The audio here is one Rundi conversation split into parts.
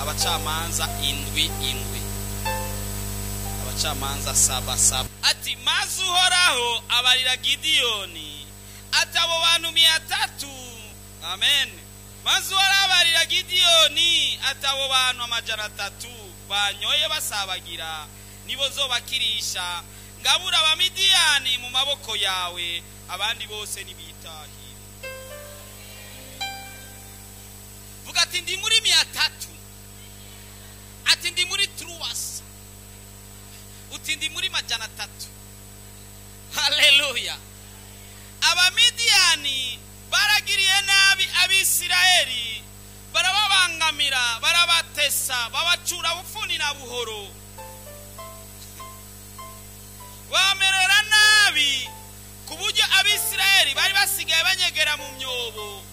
Abacamanza 7:7, Abacamanza 7:7. Ati maze Uhoraho abarira Gidiyoni ati abo bantu 300. Amen. Maze Uhoraho abarira Gidiyoni ati abo bantu 300 banyoye basabagira nibo zobakirisha, ngabura Abamidiyani mu maboko yawe, abandi bose nibitahire. Vuga ati ndi muri 300, ati ndi muri 300, uti ndi muri 300. Haleluya. Abamidiyani baragiriye nabi Abisirayeli, barababangamira, barabatesa, babacura bufuni na buhoro, bamerera nabi ku buryo Abisirayeli bari basigaye banyegera mu myobo,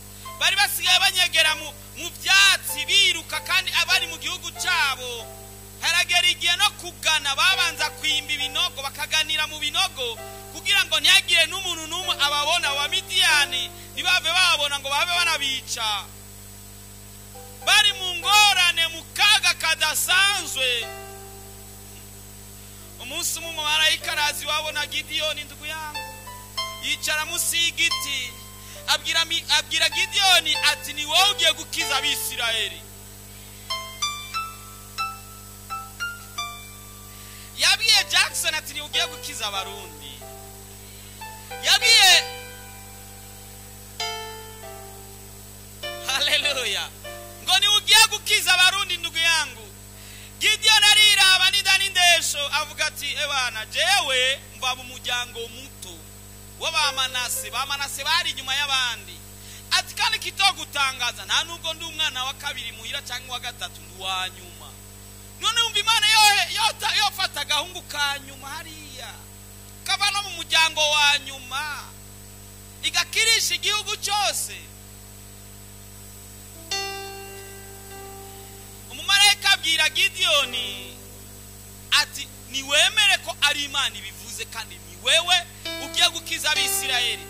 bari basigaye banyegera mu byatsi biruka, kandi abari mu gihugu cyabo. Haragera igihe no kugana babanza kwimba ibinogo, bakaganira mu binogo kugira ngo ntihagire n'umuntu n'umwe ababona. Abamidiyani ntibave babona ngo babe banabica. Bari mu ngorane, mu kaga kadasanzwe. Umunsi umwe umumarayika araza iwabo na Gidiyoni, ndugu yangu, yicara munsi y'igiti, abwira Gidiyoni ati ni wowe ugiye gukiza Abisirayeli. Yabwiye Jackson ati ni ugiye gukiza Abarundi. Yabwiye, haleluya, ngo ni ugiye gukiza Abarundi, ndugu yangu. Gideon ariraba n'inda n'indesho, avuga ati ebana, jewe mva mu muryango muto w'Abamanase, Bamanase bari inyuma y'abandi. Ati kandi kitogutangaza, nta nubwo ndi umwana wa kabiri muhira cyangwa wa gatatu, ndi uwa nyuma. None umva Imana yofata agahungu ka nyuma hariya, kava no mu muryango wa nyuma, igakirisha igihugu cyose. Umumarayika abwira Gidiyoni ati niwemere ko ari Imana ibivuze, kandi ni wewe ugiye gukiza Abisirayeli.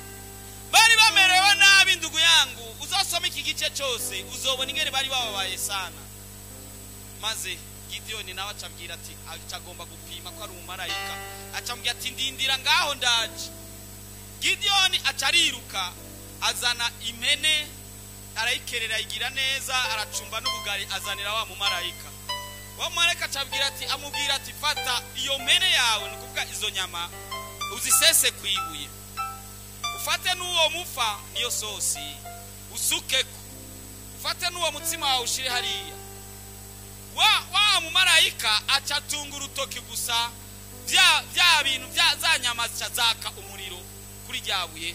Bari bamerewe nabi, ndugu yangu. Uzosoma iki gice cyose uzobona ingene bari bababaye sana. Maze Gidiyoni nawe acabwira ati acagomba gupima ko ari umumarayika, acambwira ati ndindira ngaho ndaje. Gidiyoni acariruka azana impene, arayikerera igira neza, aracumba n'ubugari, azanira wa mumarayika. Wa mumarayika acabwira ati, amubwira ati fata iyo mpene yawe, ni ukuvuga izo nyama, uzisese kwibuye, ufate n'uwo mufa niyo sosi usukeko, ufate n'uwo mutsima wawe ushire hariya. Wa mumarayika acatunga urutoki gusa, bya bintu bya za nyama zaka umuriro kuri ryabuye.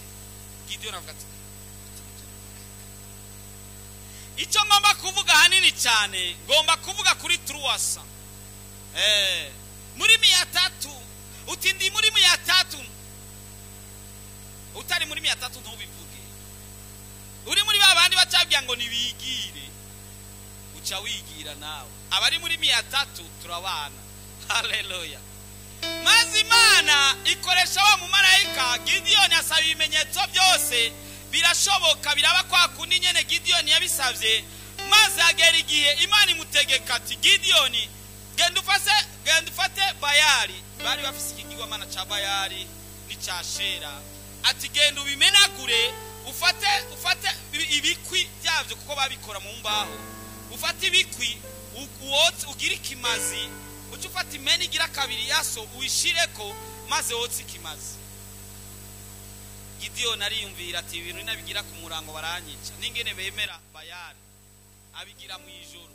Gidiyoni avuga ati icyo ngomba kuvuga hanini cyane, ngomba kuvuga kuri 300. Muri 300, uti ndi muri 300. Utari muri 300 ntubivuge. Uri muri babandi bacabwira ngo nibigire, uca wigira nawe. Abari muri 300 turabana. Haleluya. Maze Imana ikoresha wa mumarayika. Gidiyoni asaba ibimenyetso byose, birashoboka, biraba kwa kundi nyene Gidiyoni yabisabye. Maze agera igihe Imana imutegeka ati Gidiyoni, genda ufate Bayali. Bari bafise ikigirwamana ca Bayali n'icya Shera. Ati genda ubimenagure, ufate ibikwi byavyo, kuko babikora mu mbaho. Ufate ibikwi, uwotse, ugira ikimazi, uce ufata impene igira kabiri yaso uyishireko, maze wotse ikimazi. Gidiyoni ariyumvira ati ibintu nabigira ku murango baranyica, ningene bemera Bayali abigira mu ijoro.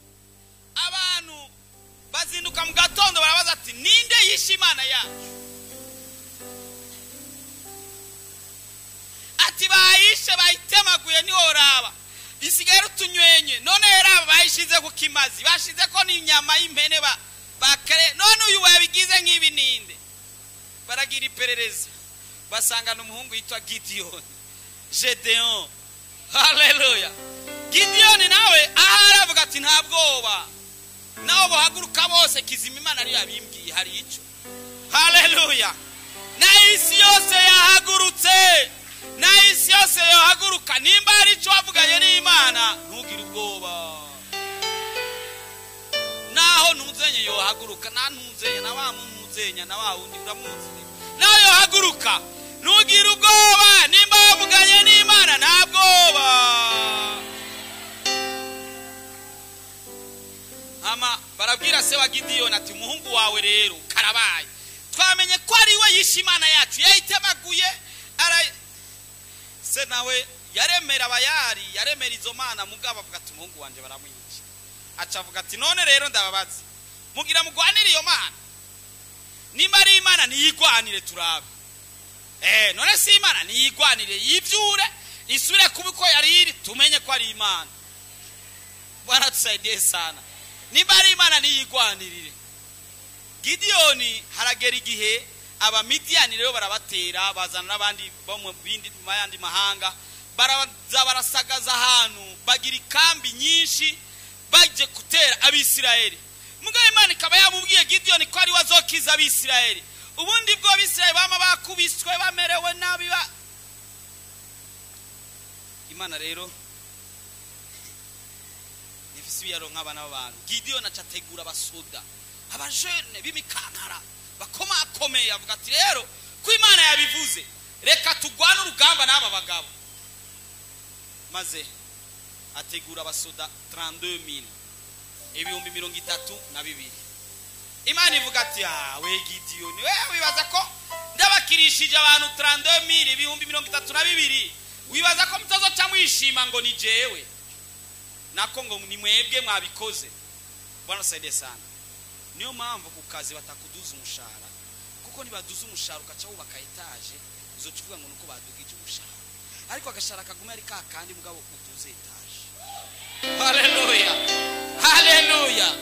Abantu bazinduka mu gatondo barabaza ati ninde yishe Imana yacu? Ati bayishe bayitemaguye ntiworaba, isigaye rutunywenye. None raba bayishize ku kimazi, bashize ko n'inyama y'impene bakare, none uyu wabigize nk'ibi ninde? Baragira iperereza, basangana umuhungu yitwa Gidiyoni, Gedeon. Haleluya. Gidiyoni nawe ahari avuga ati nta bwoba, naho bohaguruka bose kizima Imana ariyo yabimbwiye, hari icyo. Haleluya. Na isi yose yahagurutse, na isi yose yahaguruka, nimba hari icyo wavuganye n'Imana ntugire ubwoba. ntuzenye yohaguruka, na ntuzenya na wa ntuzenya na wa wundi uramuzi nawe yohaguruka. Ntugire ubwoba nimba wavuganye n'Imana, nta bwoba. Hama barabwira se wa Gidiyoni ati umuhungu wawe rero karabaye, twamenye ko ari we yishe Imana yacu, yayitemaguye. Se nawe yaremera abayari, yaremera izo mana, mugabo avuga ati umuhungu wanje baramwica. Aca avuga ati none rero ndababaza, mugira mugwanire iyo mana? Nimba ari Imana niyigwanire turabe. None si Imana niyigwanire, yivyure isubire kuba uko yari iri, tumenye ko ari Imana. Bwana tusaidie sana. Nimba ari Imana niyigwanirire. Gidiyoni haragera igihe Abamidiyani rero barabatera, bazana n'abandi bo mu bindi yandi mahanga, baraza barasagaza ahantu, bagira ikambi nyinshi baje gutera Abisirayeli. Mugabo Imana ikaba yamubwiye Gidiyoni ko ari we azokiza Abisirayeli. Ubundi bwo Abisirayeli bama bakubiswe bamerewe nabi ba Imana rero nifisi biyaronka abana b'abantu. Gidiyoni aca ategura abasoda, abajene b'imikankara bakomakomeye, avuga ati rero ko Imana yabivuze, reka tugwane urugamba n'aba bagabo. Maze ategura abasoda 32000, 32,000. Imana ivuga ati we Gidiyoni, wewe wibaza ko ndabakirishije abantu 32000, 32,000, wibaza ko mutazoca mwishima ngo ni jewe, nako ngo ni mwebwe mwabikoze? Bwana saidie sana. Niyo mpamvu ku kazi batakuduza umushahara, kuko nibaduza umushahara ukaca wubaka etaje, uzoca uvuga ngo nuko badugije umushahara, ariko agashahara kaguma ari ka kandi, mugabo uduze etaje. Haleluya, haleluya,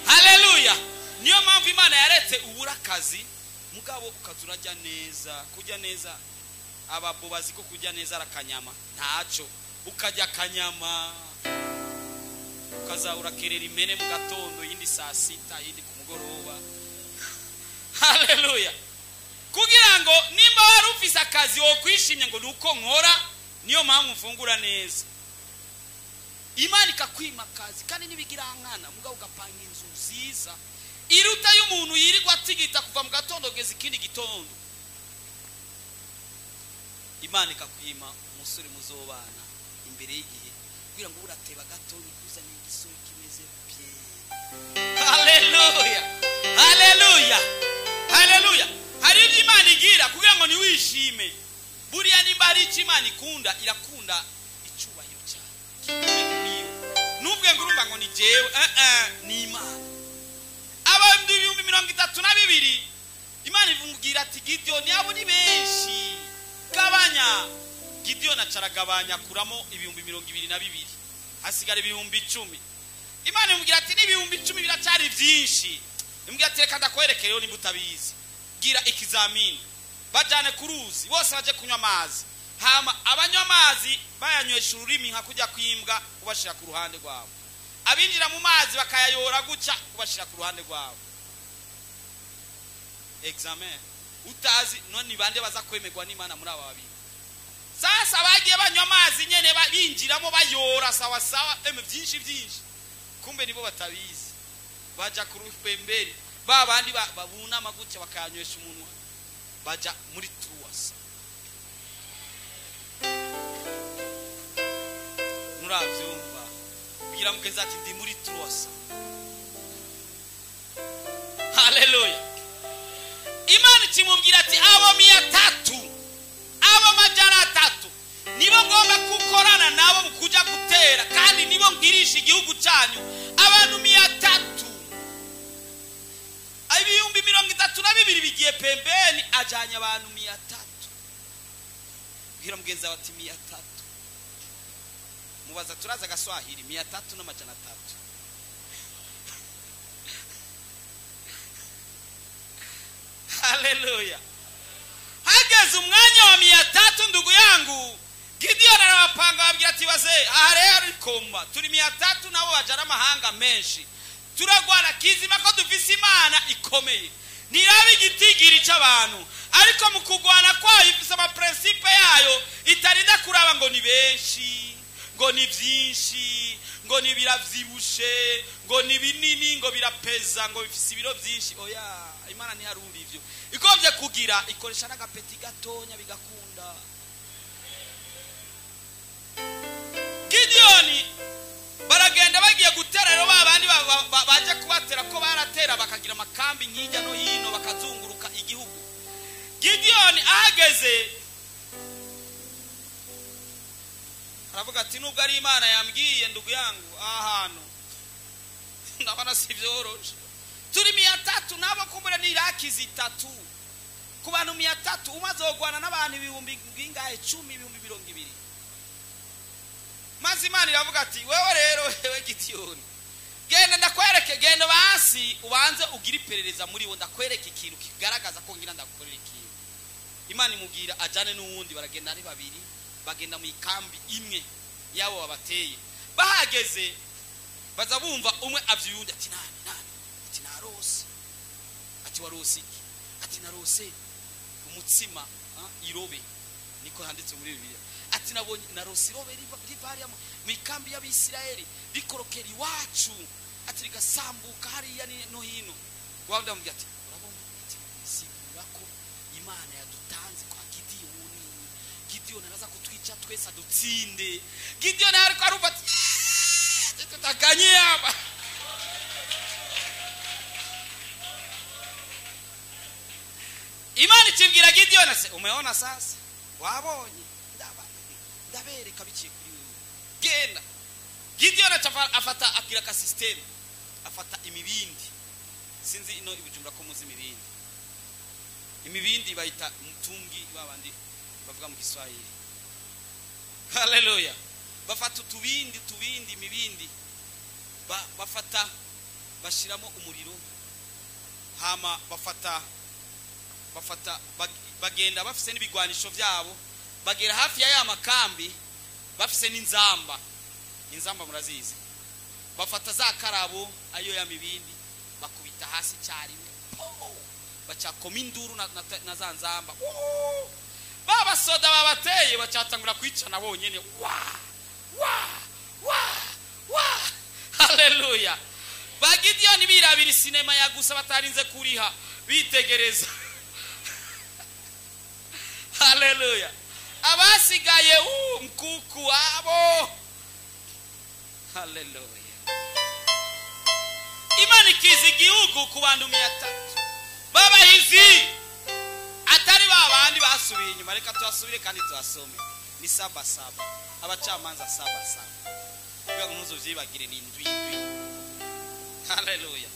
haleluya. Niyo mpamvu Imana yaretse ubura akazi, mugabo ukaza urajya neza. Kujya neza, ababo bazi ko kujya neza ari akanyama, ntaco ukajya akanyama, ukaza urakerera imene mu gatondo, yindi saa sita, yindi ku mugoroba. Haleluya. Kugira ngo nimba wari ufise akazi wokwishimye ngo nuko nkora, niyo mpamvu mfungura neza. Imana ikakwima akazi kandi nibigirankana, mugabo ugapanga inzu nziza iruta y'umuntu yirirwa atigita kuva mu gatondo kugeza ikindi gitondo. Imana ikakwima umusore muzobana imbere y'igihe, kugira ngo urateba gato nikuzane igisore kimeze bien. Haleluya, haleluya, haleluya. Hari ibyo Imana igira kugira ngo niwishime. Buriya nimba ari icyo Imana ikunda, irakunda icyubahiro cyayo. Nubwe ngo urumva ngo ni jewe, ni Imana. Abantu 32,000 Imana ivumubwira ati Gidiyoni abo ni benshi, gabanya. Gidiyoni acaragabanya, akuramo 22,000, hasigara 10,000. Imana imubwira ati n'10,000 biracyari byinshi. Imubwira ati reka ndakwereke rero nimba utabizi, gira ikizamini, bajane ku ruzi bose baje kunywa amazi. Hama abanywa amazi bayanywesha ururimi nka kujya kwimbwa, ubashira ku ruhande rwabo. Abinjira mu mazi bakayayora guca, ubashira ku ruhande rwabo. Examen utazi none bande baza kwemerwa n'Imana muri aba babiri. Sasa bagiye banywa amazi nyene binjiramo bayora sawa sawa, byinshi byinshi, kumbe nibo batabizi, baja ku rupemberi, ba bandi babunama gutya bakayanywesha umunwa, baja muri truwasa. Muravyumva? Bwira mugenzi ati ndi muri truwasa. Haleluya. Imana ikimubwira ati abo 300, abo 300 nibo ngomba gukorana nabo mu kuja gutera, kandi nibo ngirisha igihugu cyanyu. Abantu 300, 32,000 bigiye pembeni, ajanye abantu 300. Bwira mugenzi wawe ati 300. Mubaza turaza gaswahili 300 na 300. Haleluya. Hageze umwanya wa 300 ndugu yangu, Gideon arabapanga ababwira ati baze aha rero ikoma turi 300 nabo bajara amahanga menshi, turagwana kizima ko dufise Imana ikomeye, ntiraba igitigiri cy'abantu, ariko mu kugwana kwayo ifise ama principe yayo itarinda kuraba ngo ni benshi, ngo ni byinshi, ngo ni biravyibushe, ngo ni binini, ngo birapeza, ngo bifise ibiro byinshi. Oya, Imana ntiharura ivyo. Igombye kugira ikoresha n'agapeti gatonya bigakunda. Gideoni baragenda bagiye gutera rero babandi baje kubatera ko baratera bakagira amakambi nkijya no hino bakazunguruka igihugu. Gideoni ahageze aravuga ati nubwo ari Imana yambwiye ndugu yangu ahantu ndabona si byoroshe. Turi 300 nabo kumbura ni iraki zitatu ku bantu 300 umazogwana n'abantu ibihumbi bingahe 10 ibihumbi 20. Maze Imana iravuga ati wewe rero wewe Gideoni genda ndakwereke, genda basi ubanze ugira iperereza muri bo, ndakwereke ikintu kigaragaza ko ngira ndagukorera ikintu. Imana imubwira ajane n'uwundi, baragenda ari babiri, bagenda mu ikambi imwe yabo babateye. Bahageze baza bumva umwe avyundi ati nani nani, ati narose, ati warose iki, ati narose umutsima irobe, niko handitse muri Bibiliya. Ati nabonye narose irobe riva hariya mu ikambi y'Abisirayeli rikorokera iwacu, ati rigasambuka hariya no hino. Wabandi bamubwira ati urabona, ati sigura ko Imana yadutanze kwa Gideoni, Gideoni araza kutwica twese adutsinde. Gideoni ariko arumva ati tutakanye hapa. Imana ikibwira Gideoni se umeona sasa, wabonye ndabereka biciye kuri wewe, genda. Gideoni afata akira ka system, afata imibindi. Sinzi ino ibijumbura ko muzi imibindi. Imibindi bayita mtungi babandi bavuga mu Kiswahili. Haleluya. Bafata utubindi tubindi imibindi, bafata bashiramo umuriro, hama bafata bagenda bafise n'ibigwanisho byabo, bagera hafi ya ya makambi bafise n'inzamba. Inzamba murazizi. Bafata za karabo ayo ya mibindi bakubita hasi cyarimwe, bacakoma induru na za nzamba. Babasoda babateye bacatangura kwicana bonyene. Wa wa wa wa. Haleluya. Bagidiyoni birabira sinema ya gusa batarinze kuriha bitegereza. Haleluya. Abasigaye mkuku abo. Haleluya. Imana ikiza igihugu ku bantu 300 babahizi atari babandi basubiye inyuma. Reka tuhasubire kandi tuhasome. Ni 7 7, abacamanza 7 7. Kugira ngo ntuzovyibagire ni indwi indwi. Haleluya.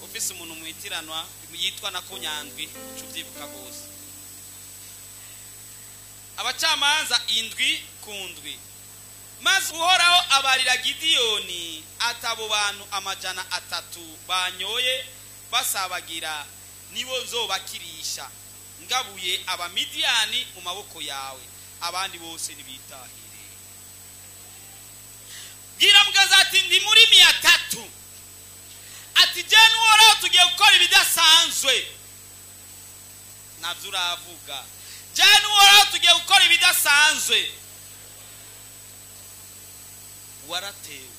Ufise umuntu mwitiranwa yitwa na kunyandwi uca uvyibuka gose. Abacamanza 7 ku 7. Maze Uhoraho abarira Gidiyoni atabo bantu 300 banyoye basabagira nibo nzobakirisha, ngabuye Abamidiyani mu maboko yawe, abandi bose nibitahire. Bwira mugaza ati ndi muri 300. Ati je n'Uhoraho tugiye gukora ibidasanzwe. Navyo uravuga. Je n'Uhoraho tugiye gukora ibidasanzwe. Waratewe.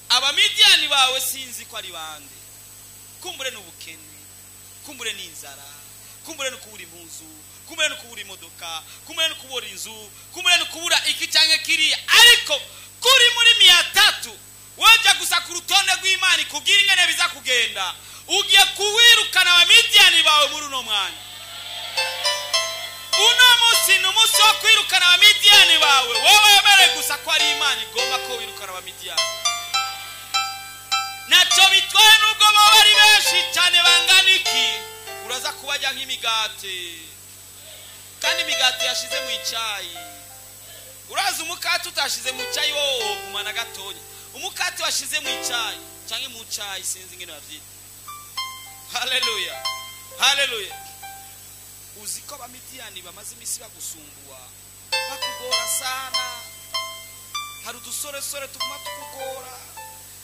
Abamidiyani bawe sinzi ko ari bande. Kumbure n'ubukene, kumbure n'inzara, kumbure no kubura impuzu, kumbure no kubura imodoka, kumbure no kubura inzu, kumbure no kubura iki canke kiriya, ariko kuri muri 300 waja gusa ku rutonde rw'Imana kugira ingene biza kugenda. Ugiye kuwirukana Abamidiyani bawe muri uno mwanya. Uno munsi ni umunsi wo kwirukana Abamidiyani bawe. Wowe wemere gusa ko ari Imana igomba ko wirukana Abamidiyani. Naco bitwaye nubwo bo bari benshi cyane bangana iki, uraza kubajya nk'imigate, kandi imigate yashize mu icayi. Uraza umukate utashize mu cayi wowe gumana gatonya. Umukate washize mu icayi canke mu cayi sinzi ingene bavyita. Haleluya. Haleluya. Uzi ko Abamidiyani bamaze imisi bagusumbua, bakugora sana. Hari udusoresore tuguma tukugora,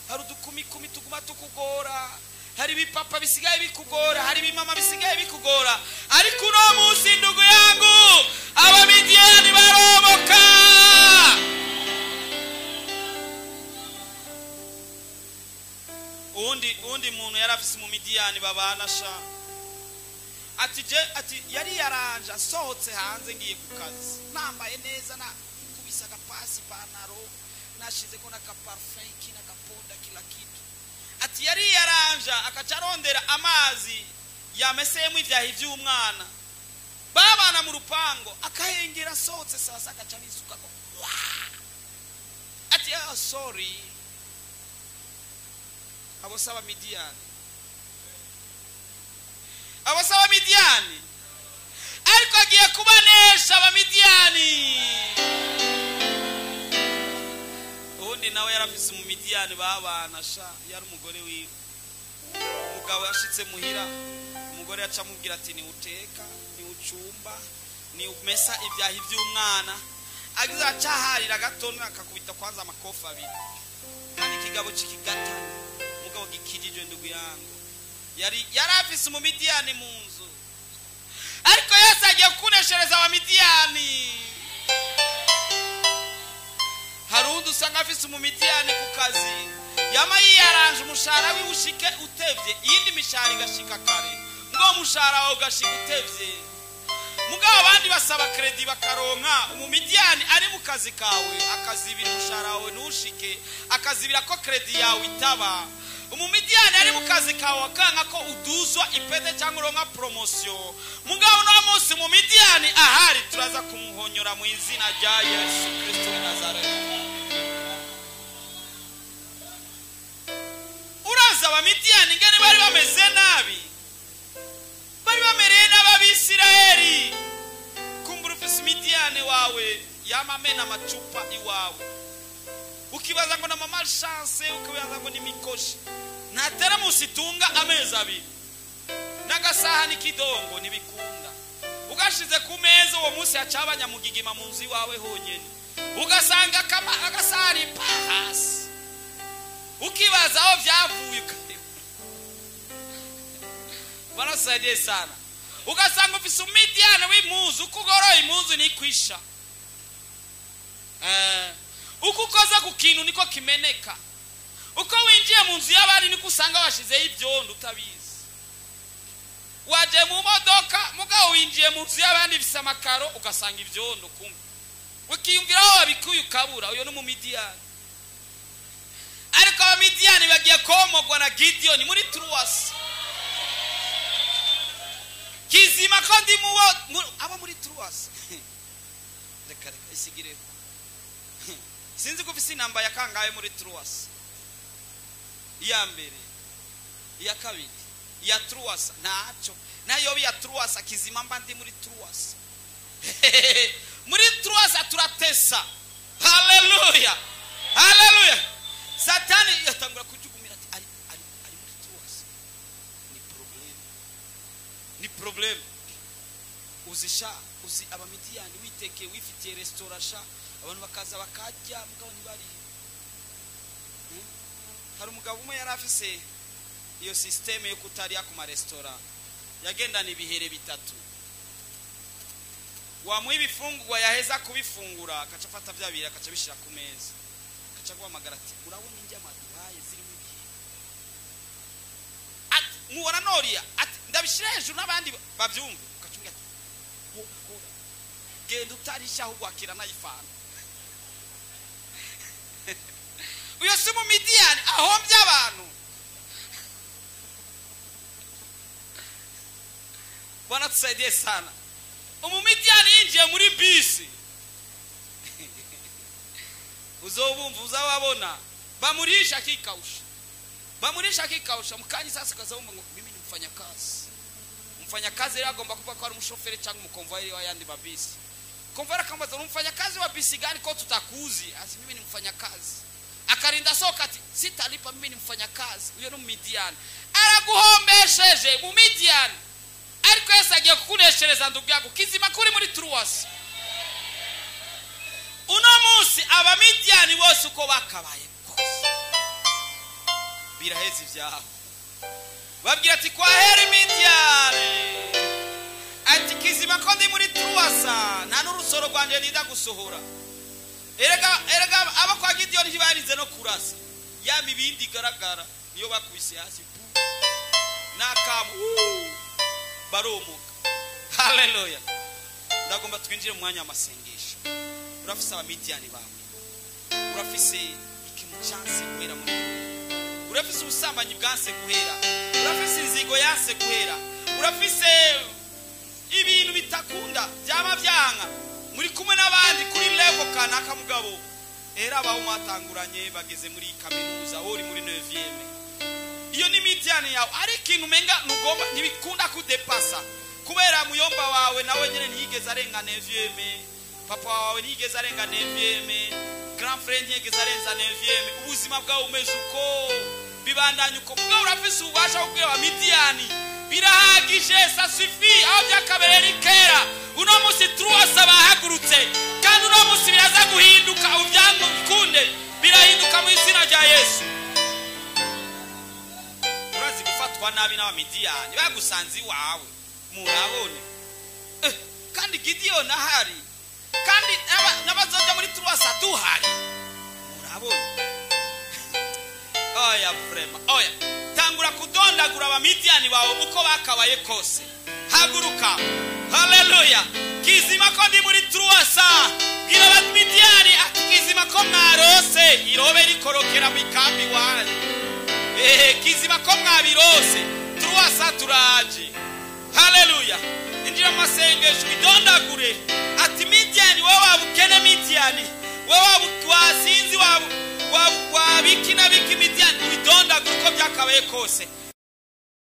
hari udukumikumi tuguma tukugora, hari ibipapa bisigaye bikugora, hari ibimama bisigaye bikugora. Ariko uno munsi ndugu yangu Abamidiyani baromoka. Uwundi muntu yari afise mu Midiyani babana sha. Ati je ati yari yaranje asohotse hanze ngiye ku kazi. Nambaye neza na kubisa agapasi ipantaro nashizeko na kaparfum kina kapoda kila kitu. Ati yari yaranja akacarondera amazi yameseyemo ivyahi vy'umwana. Babana mu rupango akahengera asohotse sasa akaca bisukako. Ati ah sorry. Abo saba Midiyani. Abo saba Midiyani. Ariko agiye kubanesha abamidiyani. Ubundi nawe yarafise mu Midiyani babana sha yari umugore wiwe. Umugabo yashitse muhira, umugore yaca amubwira ati ni uteka, ni ucumba, ni umesa ibyahi by'umwana. Agize acaharira gato akakubita kwanza amakofa abiri. Kandi ikigabo cikigatana. Umugabo gikijijwe ndugu yangu. Yari afise mu Midiyani mu nzu. Ariko Yesu agiye kuneshereza abamidiyani. Harundi usanga afise mu Midiyani ku kazi. Yama yiyaranje umushahara wiwe ushike utevye, iyindi mishahara igashika kare. Ngo umushahara wawe ugashika utevye. Mugabo abandi basaba credit bakaronka, umumidiyani ari mu kazi kawe akazibira umushahara wawe ntushike, akazibira ko credit yawe itaba. Umumidiyani ari mu kazi kawe akanga ko uduzwa ipete cyangwa uronka promotion. Mugabo no munsi umumidiyani ahari turaza kumuhonyora mu izina rya Yesu Kristo wa Nazareti. Uraza abamidiyani ngene bari bameze nabi. Bari bamereye n'ababisirayeli. Kumbura ufise imidiyani wawe yamamena amacupa iwawe. Ukibaza ngo na mama chance, ukibaza ngo ni mikoshi. Nta teramusi itunga amezi abiri. N'agasaha n'ikidongo ntibikunda. Ugashize ku meza uwo munsi yacabanya mugigima mu nzu iwawe honyene. Ugasanga agasahani pa hasi. Ukibaza aho vyavuye ukareba. Barasaidie sana. Ugasanga ufise umidiyani w'impuzu, uko ugoroye impuzu nikwisha. Uko ukoza ku kintu niko kimeneka. Uko winjiye mu nzu y'abandi niko usanga washizeho ibyondo utabizi. Waje mu modoka mugabo winjiye mu nzu y'abandi bifise amakaro ugasanga ibyondo kumbe. Ukiyumvira aho wabikuye ukabura, uyo ni umumidiyani. Ariko abamidiyani bagiye komogwa na Gideon muri Truas. Kizima ko ndi muwo aba muri Truas. Reka reka isigire. Sinzi ko ufise inamba ya kangahe muri Truas. Iya mbere, iya kabiri, iya Truas ntaco. Nayo ya Truas kizima mba ndi muri Truas. Muri Truas turatesa. Haleluya. Haleluya. Satani yatangura kujugumira ati ari muri Truas. Ni problem. Ni problem. Uzisha uzi abamidiyani witekeye wifitiye restaurant sha abantu bakaza bakarya mugabo ntibari. Hari umugabo umwe yari afise iyo systeme yo kutarya ku ma restaurant. Yagendana ibihere bitatu. Wamuha ibifungurwa yaheza kubifungura akaca afata bya bibiri akaca abishira ku meza. Akaca aguhamagara ati urabona indyama duhaye zirimo ibihere. Ati mubona noriya ati ndabishira hejuru n'abandi babyumve. Ukaca umbwira ati hora genda utarisha ahubwo akira nayifana. Uyo si umumidiyani ahombye abantu. Bwana tusaidie sana. Umumidiyani yinjiye muri bisi. Uzobumva uzababona bamurisha akikausha. Bamurisha akikausha mukanya sasa ukazabumva ngo mimi ni mfanyakazi. Mfanyakazi rero agomba kuba ko ari umushoferi cyangwa umukonvoyeri wa yandi mabisi. Konvoyeri akambaza umfanyakazi wa bisi gani ko tutakuzi? Ati mimi ni mfanyakazi. Akarinda soka ati sitalipa mimi ni mfanyakazi. Uyo ni umumidiyani. Araguhombesheje umumidiyani. Ariko Yesu agiye kukuneshereza ndugu yako kizima kuri muri Truas. Uno munsi abamidiyani bose uko bakabaye kose biraheze ibyaho. Babwira ati kwa heri Midiyani. Ati kizima ko ndi muri Truas nta n'urusoro rwanje nida gusohora. Erega aba kwa Gideon ntibarize no kurasa. Ya mibindi igaragara Niyo bakubise hasi pu nakamu baromoka. Haleluya. Ndagomba twinjire mu mwanya w'amasengesho. Urafise abamidiyani bawe, urafise ikintu cyanse guhera muri wewe, urafise ubusambanyi bwanse guhera, urafise inzigo yanse guhera, urafise ibintu bitakunda byaba byanka. Muri kumwe n'abandi kuri level kanaka, mugabo era abaho mwatanguranye bageze muri kaminuza, wowe uri muri 9e. Iyo ni midiyani yawe. Ari ikintu umenga ntugomba, ntibikunda kudepasa kubera muyomba wawe nawe nyine ntiyigeze arenga 9e, papa wawe ntiyigeze arenga 9e, grand frère ntiyigeze arenza 9e. Ubuzima bwawe umeze uko, bibandanya uko. Mugabo urafise ububasha bwo kubwira abamidiyani birahagije, ça suffit. Aho byakabereye ni kera. Uno munsi truwasa bahagurutse, kandi uno munsi biraza guhinduka. Ubyange ubikunde, birahinduka mu izina rya Yesu. Urazi gufatwa nabi n'abamidiyani bagusanze iwawe, murabone kandi Gidiyoni ahari, kandi n'abazoja muri truwasa duhari, murabone. Oya, vraiment, oya. Tangura kudondagura abamidiyani bawe uko bakabaye kose. Haguruka. Haleluya. Kizima ko ndi muri truwasa. Bwira abamidiyani ati kizima ko mwarose irobe rikorokera mu ikambi wanyu. Ehe, kizima ko mwabirose, truwasa turaje. Haleluya. Injira mu masengesho, idondagure ati Midiyani, wowe wabukene, Midiyani, wowe wasinzi, wabiki na biki, Midiyani, ubidondagure uko byakabaye kose.